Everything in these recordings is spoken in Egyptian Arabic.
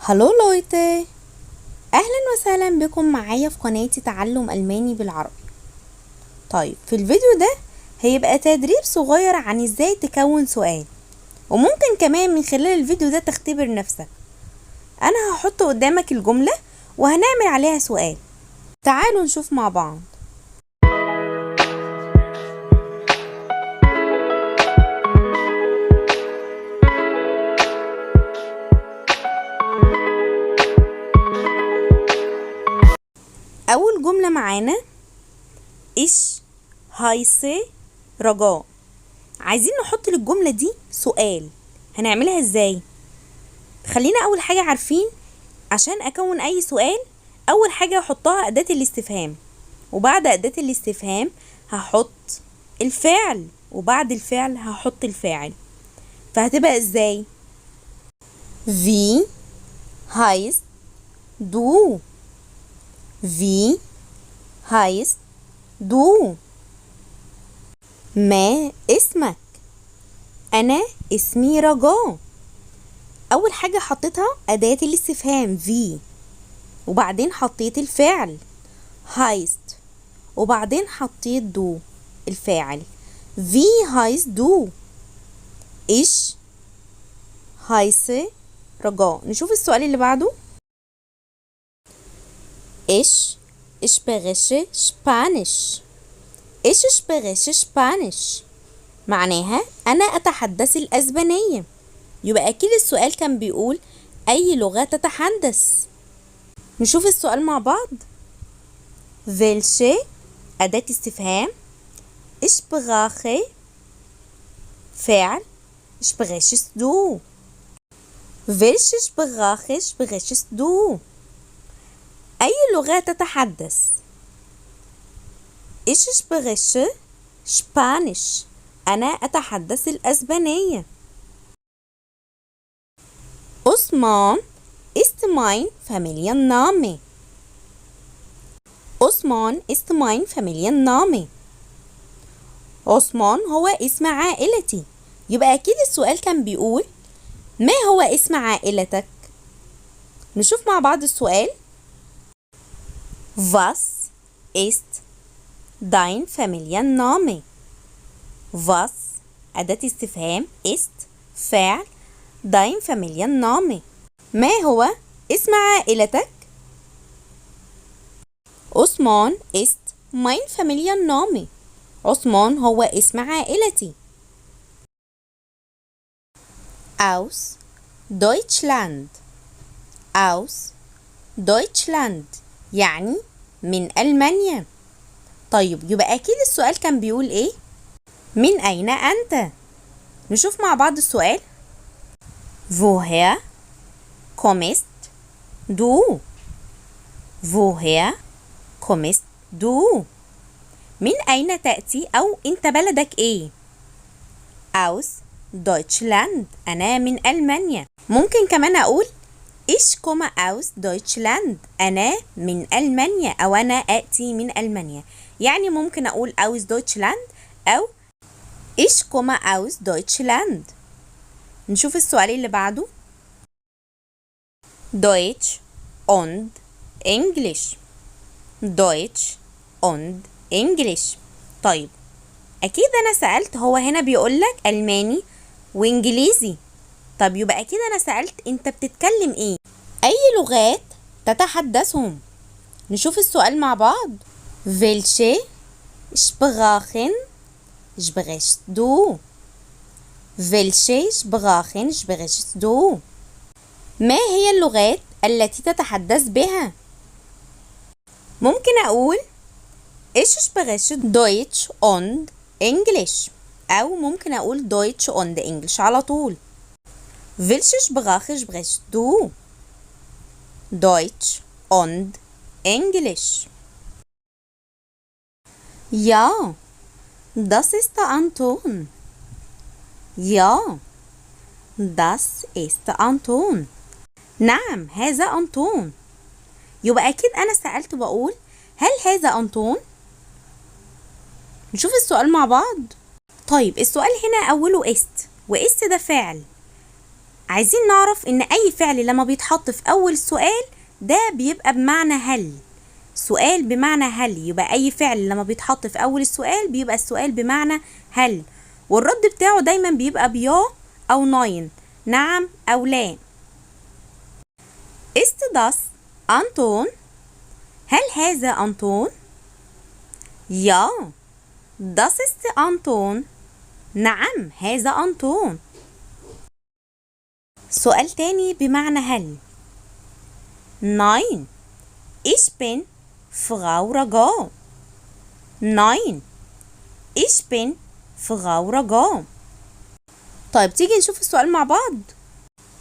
Hallo Leute، اهلا وسهلا بكم معايا في قناتي تعلم الماني بالعربي. طيب في الفيديو ده هيبقى تدريب صغير عن ازاي تكون سؤال، وممكن كمان من خلال الفيديو ده تختبر نفسك. انا هحط قدامك الجملة وهنعمل عليها سؤال، تعالوا نشوف مع بعض. أول جملة معانا Ich heiße رجاء. عايزين نحط للجملة دي سؤال، هنعملها ازاي؟ خلينا أول حاجة عارفين عشان أكون أي سؤال أول حاجة هحطها أداة الاستفهام، وبعد أداة الاستفهام هحط الفعل، وبعد الفعل هحط الفاعل. فهتبقى ازاي؟ Wie heißt du؟ Wie heißt du؟ ما اسمك؟ أنا اسمي رجاء. أول حاجة حطيتها أداة الاستفهام wie، وبعدين حطيت الفعل heißt، وبعدين حطيت du الفاعل. Wie heißt du؟ Ich heiße رجاء. نشوف السؤال اللي بعده. Ich spreche Spanisch. Ich spreche Spanisch معناها أنا أتحدث الأسبانية. يبقى أكيد السؤال كان بيقول أي لغة تتحدث. نشوف السؤال مع بعض. Welche أداة استفهام، Sprache فعل، sprichst du. Welche Sprache sprichst du؟ أي لغة تتحدث؟ Ich spreche Spanisch. أنا أتحدث الأسبانية. Osman ist mein Familienname. Osman ist mein Familienname. عثمان هو اسم عائلتي. يبقى أكيد السؤال كان بيقول ما هو اسم عائلتك؟ نشوف مع بعض السؤال. Was ist dein Familienname؟ Was أداة استفهام، ist فعل، dein Familienname ما هو اسم عائلتك؟ عثمان ist mein Familienname. عثمان هو اسم عائلتي. Aus Deutschland. Aus Deutschland يعني من ألمانيا. طيب يبقى أكيد السؤال كان بيقول إيه؟ من أين أنت؟ نشوف مع بعض السؤال. Woher kommst du؟ Woher kommst du؟ من أين تأتي أو أنت بلدك إيه؟ Aus Deutschland. أنا من ألمانيا. ممكن كمان أقول Ich komme aus Deutschland. أنا من ألمانيا أو أنا آتي من ألمانيا. يعني ممكن أقول aus Deutschland أو Ich komme aus Deutschland. نشوف السؤال اللي بعده. Deutsch und Englisch. Deutsch und English. طيب أكيد أنا سألت، هو هنا بيقولك ألماني وإنجليزي. طب يبقى أكيد أنا سألت أنت بتتكلم إيه؟ أي لغات تتحدثهم؟ نشوف السؤال مع بعض. Welche Sprachen sprichst du؟ Welche Sprachen sprichst du؟ ما هي اللغات التي تتحدث بها؟ ممكن أقول Ich spreche Deutsch und Englisch، أو ممكن أقول Deutsch und Englisch على طول. Welche Sprache sprichst du؟ Deutsch und Englisch. Ja, das ist Anton. Ja, das ist Anton. نعم هذا أنطون. يبقى أكيد أنا سألت بقول هل هذا أنطون؟ نشوف السؤال مع بعض. طيب السؤال هنا أوله ist، و ist ده فعل. عايزين نعرف ان اي فعل لما بيتحط في اول سؤال ده بيبقى بمعنى هل، سؤال بمعنى هل، يبقى اي فعل لما بيتحط في اول السؤال بيبقى السؤال بمعنى هل، والرد بتاعه دايما بيبقى ب ja او nein، نعم او لا. Ist das Anton؟ هل هذا أنطون؟ Ja, das ist Anton. نعم هذا أنطون. سؤال تاني بمعنى هل. Nein, ich bin Frau Raga. Nein, ich bin Frau Raga. طيب تيجي نشوف السؤال مع بعض.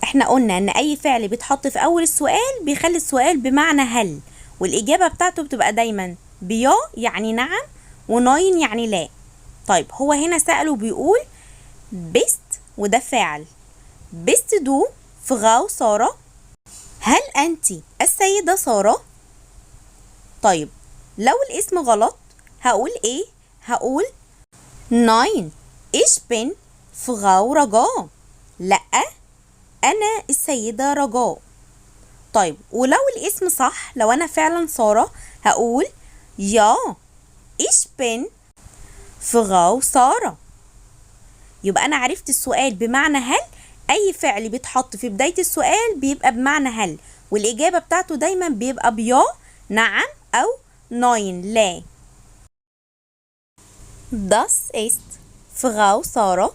احنا قلنا ان اي فعل بيتحط في اول السؤال بيخلي السؤال بمعنى هل، والاجابة بتاعته بتبقى دايما ب ja يعني نعم و nein يعني لا. طيب هو هنا سأله بيقول bist وده فعل، bist du Frau سارة؟ هل أنت السيدة سارة؟ طيب لو الاسم غلط هقول ايه؟ هقول nein, ich bin Frau رجاء. لا أنا السيدة رجاء. طيب ولو الاسم صح، لو أنا فعلا سارة، هقول ja, ich bin Frau سارة. يبقى أنا عرفت السؤال بمعنى هل. أي فعل بيتحط في بداية السؤال بيبقى بمعنى هل، والإجابة بتاعته دايما بيبقى ب ja نعم أو nein لا. Das ist Frau Sarah.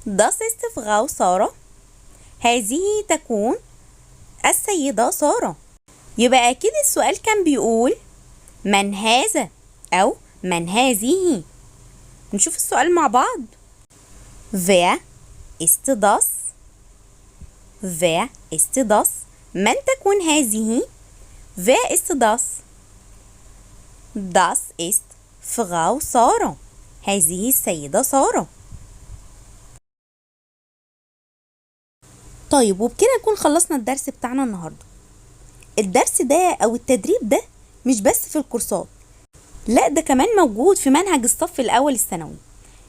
Das ist Frau Sarah. هذه تكون السيدة سارة. يبقى أكيد السؤال كان بيقول من هذا أو من هذه. نشوف السؤال مع بعض. Wer ist das؟ Wer ist das؟ من تكون هذه؟ Wer ist das؟ Das ist Frau سارة. هذه السيدة سارة. طيب وبكده نكون خلصنا الدرس بتاعنا النهاردة. الدرس ده أو التدريب ده مش بس في الكورسات، لا ده كمان موجود في منهج الصف الأول الثانوي،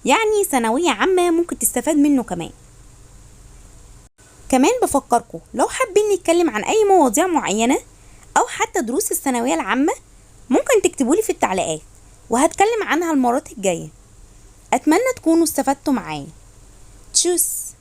يعني ثانوية عامة ممكن تستفاد منه كمان. كمان بفكركم لو حابين نتكلم عن أي مواضيع معينة أو حتى دروس الثانوية العامة ممكن تكتبولي في التعليقات وهتكلم عنها المرات الجاية. أتمنى تكونوا استفدتوا معايا. Tschüss.